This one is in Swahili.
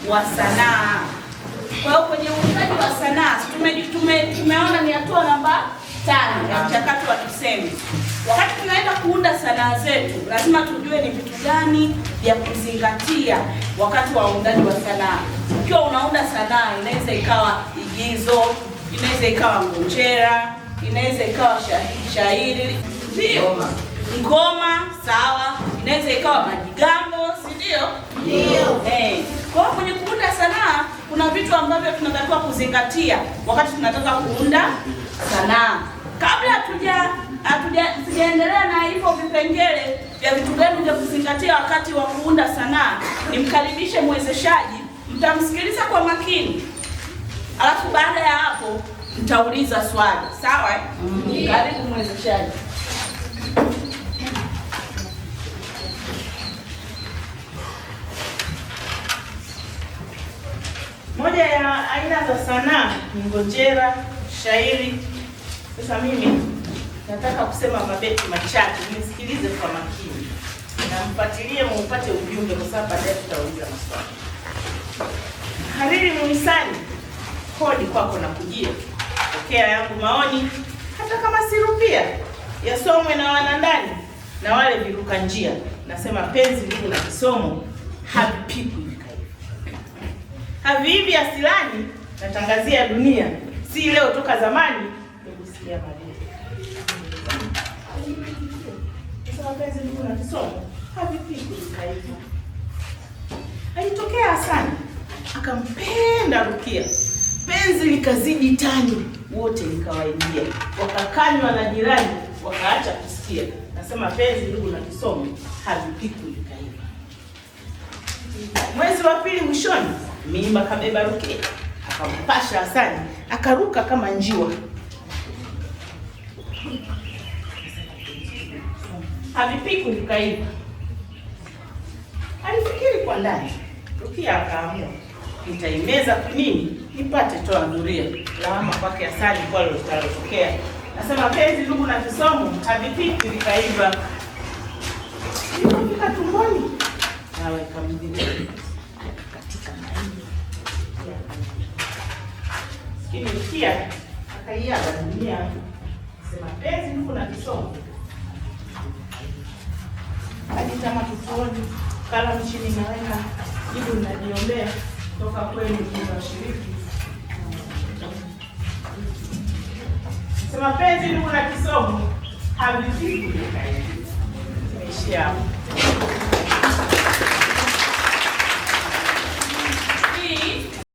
wa sanaa. Kwa hiyo kwenye uundaji wa sanaa tumeona ni hatua namba 5 ya mchakato wa tusemi. Wakati tunaenda kuunda sanaa zetu, lazima tujue ni vitu gani vya kuzingatia wakati wa uundaji wa sanaa. Ukiwa unaunda sanaa, inaweza ikawa igizo, inaweza ikawa ngonjera, inaweza ikawa shairi, ndio ngoma, sawa, inaweza ikawa majigambo, si ndio? Ndio. Kwa hiyo kwenye kuunda sanaa kuna vitu ambavyo tunatakiwa kuzingatia wakati tunataka kuunda sanaa. Kabla hatujaendelea na hivyo vipengele vya vitu gani vya kuzingatia wakati wa kuunda sanaa, nimkaribishe mwezeshaji, mtamsikiliza kwa makini, alafu baada ya hapo mtauliza swali, sawa eh? Karibu mwezeshaji. Moja ya aina za sanaa ni ngonjera, shairi. Sasa mimi nataka kusema mabeti machache, nisikilize kwa makini na mfuatilie muupate ujumbe, kwa sababu baadaye tutauliza maswali. Hariri muhisani, kodi kwako na kujia, pokea yangu maoni, hata kama sirupia, yasomwe na wanandani na wale viruka njia. Nasema penzi, ndugu na kisomo havipikwi vikaiva, haviivi asilani, natangazia dunia, si leo, toka zamani. Nikusikia madeni. Nasema penzi, ndugu na kisomo havipikwi vikaiva. Alitokea Hasani akampenda Rukia, penzi likazidi tani, wote likawaingia, wakakanywa na jirani, wakaacha kusikia. Nasema penzi, ndugu na kisomo havipikwi vikaiva. Mwezi wa pili mwishoni, mimba kabeba Rukia, akampasha Hasani, akaruka kama njiwa. Havipikwi vikaiva. Alifikiri kwa ndani, Rukia akaamua, nitaimeza kwinini nipate toa dhuria. Lawama kwake Hasani kwalo litalotokea. Nasema penzi, ndugu na kisomo havipikwi vikaiva. Ilipofika tumboni, dawa ikamdhuru katika maini. Lakini Rukia akaiaga dunia. Sema penzi, ndugu na kisomo ajitama kituoni, kalamu chini naweka, jibu ninajiombea toka kwenu washiriki. Sema penzi, ndugu na kisomo havipikwi vikaiva. Tumeishia hapo.